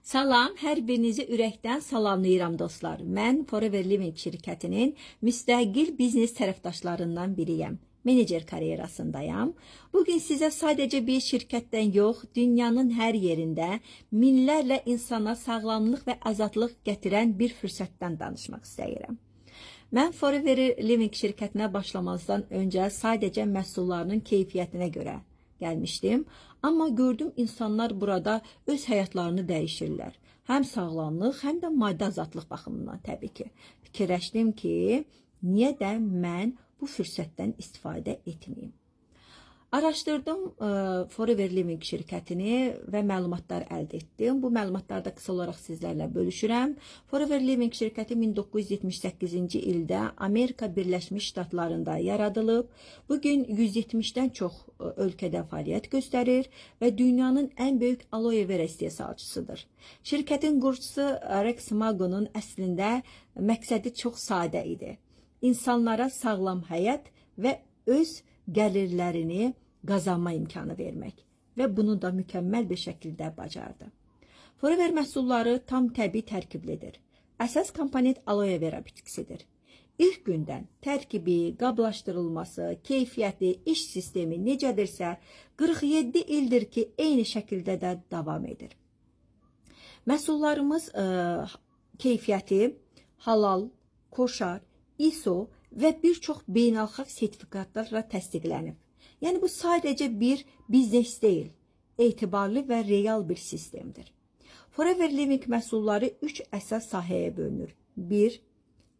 Salam, hər birinizi ürəkdən salamlayıram dostlar. Mən Forever Living şirkətinin müstəqil biznes tərəfdaşlarından biriyəm. Menecer karyerasındayam. Bugün sizə sadəcə bir şirkətdən yox, dünyanın hər yerində minlərlə insana sağlamlıq və azadlıq gətirən bir fürsətdən danışmaq istəyirəm. Mən Forever Living şirkətinə başlamazdan öncə sadəcə məhsullarının keyfiyyətinə görə gəlmişdim. Amma gördüm insanlar burada öz həyatlarını dəyişirlər. Həm sağlamlıq, həm də maddi azadlıq baxımından təbii ki. Fikirləşdim ki, niyə də mən bu fürsətdən istifadə etməyim? Araşdırdım Forever Living şirkətini və məlumatlar əldə etdim. Bu məlumatları da qısa olaraq sizlərlə bölüşürəm. Forever Living şirkəti 1978-ci ildə Amerika Birləşmiş Ştatlarında yaradılıb. Bugün 170-dən çox ölkədə fəaliyyət göstərir və dünyanın ən böyük aloe vera istehsalçısıdır. Şirkətin qurucusu Rex Mago'nun əslində məqsədi çox sadə idi. İnsanlara sağlam həyat və öz gəlirlərini qazanma imkanı vermək və bunu da mükəmməl bir şəkildə bacardı. Forever məhsulları tam təbii tərkiblidir. Əsas komponent aloe vera bitkisidir. İlk gündən tərkibi, qablaşdırılması, keyfiyyəti, iş sistemi necədirsə, 47 ildir ki, eyni şəkildə də davam edir. Məhsullarımız keyfiyyəti halal, koşar, ISO və bir çox beynəlxalq sertifikatlarla təsdiqlənib. Yəni bu sadəcə bir biznes deyil, etibarlı və real bir sistemdir. Forever Living məhsulları 3 əsas sahəyə bölünür. 1.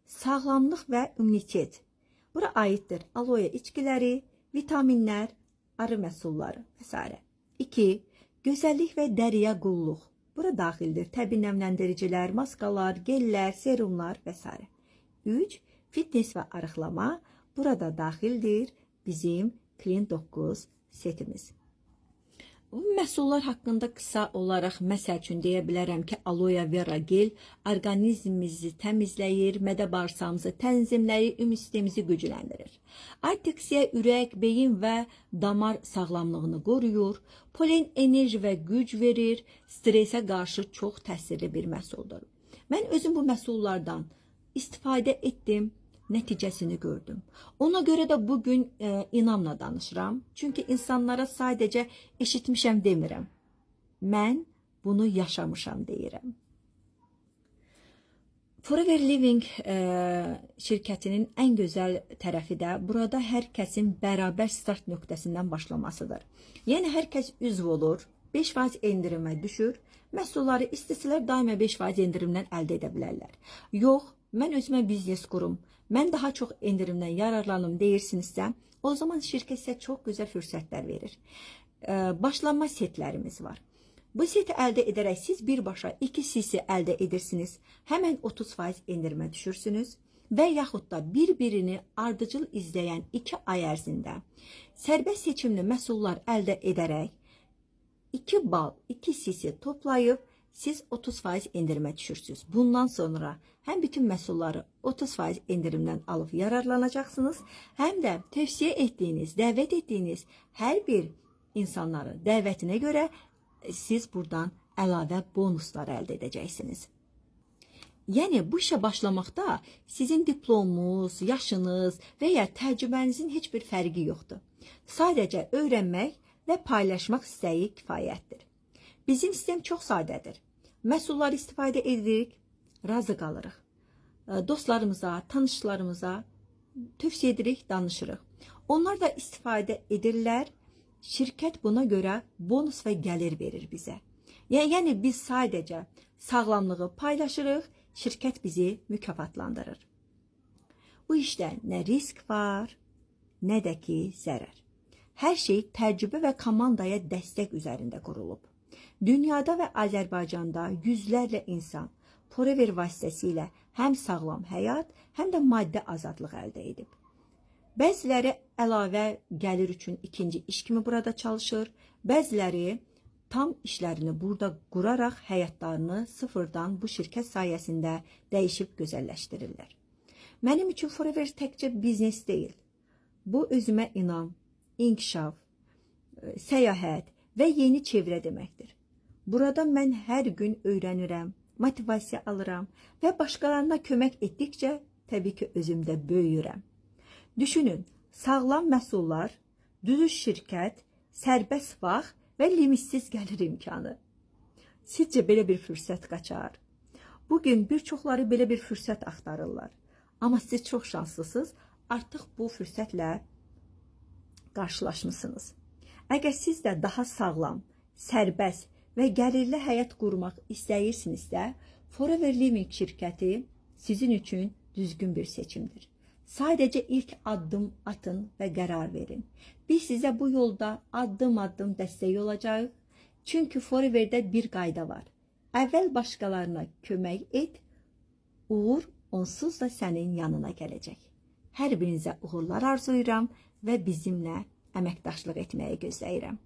Sağlamlıq və immunitet. Bura aiddir aloe içkiləri, vitaminlər, arı məhsulları və s. 2. Gözəllik və dəriyə qulluq. Bura daxildir təbii nəmləndiricilər, maskalar, gellər, serumlar və s. 3. Fitness və arıqlama. Burada daxildir bizim Clean 9 setimiz. Bu məhsullar haqqında qısa olaraq məsəl üçün deyə bilərəm ki, aloe vera gel orqanizmimizi təmizləyir, mədə bağırsağımızı tənzimləyir, immun sistemimizi gücləndirir. Arteksiya ürək, beyin və damar sağlamlığını qoruyur, polen enerji və güc verir, stresə qarşı çox təsirli bir məhsuldur. Mən özüm bu məhsullardan istifadə etdim, nəticəsini gördüm. Ona görə də bugün inamla danışıram. Çünki insanlara sadəcə eşitmişəm demirəm. Mən bunu yaşamışam deyirəm. Forever Living şirkətinin ən gözəl tərəfi də burada hər kəsin bərabər start nöqtəsindən başlamasıdır. Yəni hər kəs üzv olur, 5% endirimə düşür. Məhsulları istəsələr daima 5% endirimdən əldə edə bilərlər. Yox, mən özümə biznes qurum, mən daha çox endirimdən yararlanım deyirsinizsə, o zaman şirkət sizə çox gözəl fürsətlər verir. Başlanma setlərimiz var. Bu seti əldə edərək siz birbaşa 2 cc əldə edirsiniz. Həmən 30% endirimə düşürsünüz və yaxud da bir-birini ardıcıl izləyən 2 ay ərzində sərbəst seçimli məhsullar əldə edərək 2 bal, 2 cc toplayıb siz 30% endirimə düşürsünüz. Bundan sonra həm bütün məhsulları 30% endirimdən alıb yararlanacaqsınız, həm də tövsiyə etdiyiniz, dəvət etdiyiniz hər bir insanların dəvətinə görə siz buradan əlavə bonuslar əldə edəcəksiniz. Yəni bu işə başlamaqda sizin diplomunuz, yaşınız və ya təcrübənizin heç bir fərqi yoxdur. Sadəcə öyrənmək və paylaşmaq istəyi kifayətdir. Bizim sistem çox sadədir. Məhsulları istifadə edirik, razı qalırıq. Dostlarımıza, tanışlarımıza tövsiyə edirik, danışırıq. Onlar da istifadə edirlər. Şirkət buna görə bonus və gəlir verir bizə. Yəni biz sadəcə sağlamlığı paylaşırıq, şirkət bizi mükafatlandırır. Bu işdə nə risk var, nə də ki zərər. Hər şey təcrübə və komandaya dəstək üzərində qurulub. Dünyada və Azərbaycanda yüzlərlə insan Forever vasitəsilə həm sağlam həyat, həm də maddi azadlıq əldə edib. Bəziləri əlavə gəlir üçün ikinci iş kimi burada çalışır, bəziləri tam işlərini burada quraraq həyatlarını sıfırdan bu şirkət sayəsində dəyişib gözəlləşdirirlər. Mənim üçün Forever təkcə biznes deyil. Bu özümə inam, inkişaf, səyahət və yeni çevrə deməkdir. Burada mən hər gün öyrənirəm, motivasiya alıram və başqalarına kömək etdikcə təbii ki, özüm də böyüyürəm. Düşünün, sağlam məhsullar, dürüst şirkət, sərbəst vaxt və limitsiz gəlir imkanı. Sizcə belə bir fürsət qaçar? Bugün bir çoxları belə bir fürsət axtarırlar. Amma siz çox şanslısınız. Artıq bu fürsətlə qarşılaşmısınız. Əgər siz də daha sağlam, sərbəst və gəlirli həyat qurmaq istəyirsinizsə, Forever Living şirkəti sizin üçün düzgün bir seçimdir. Sadəcə ilk addım atın və qərar verin. Biz sizə bu yolda addım-addım dəstək olacağıq. Çünki Forever'də bir qayda var. Əvvəl başqalarına kömək et, uğur onsuz da sənin yanına gələcək. Hər birinizə uğurlar arzulayıram və bizimlə əməkdaşlıq etməyi gözləyirəm.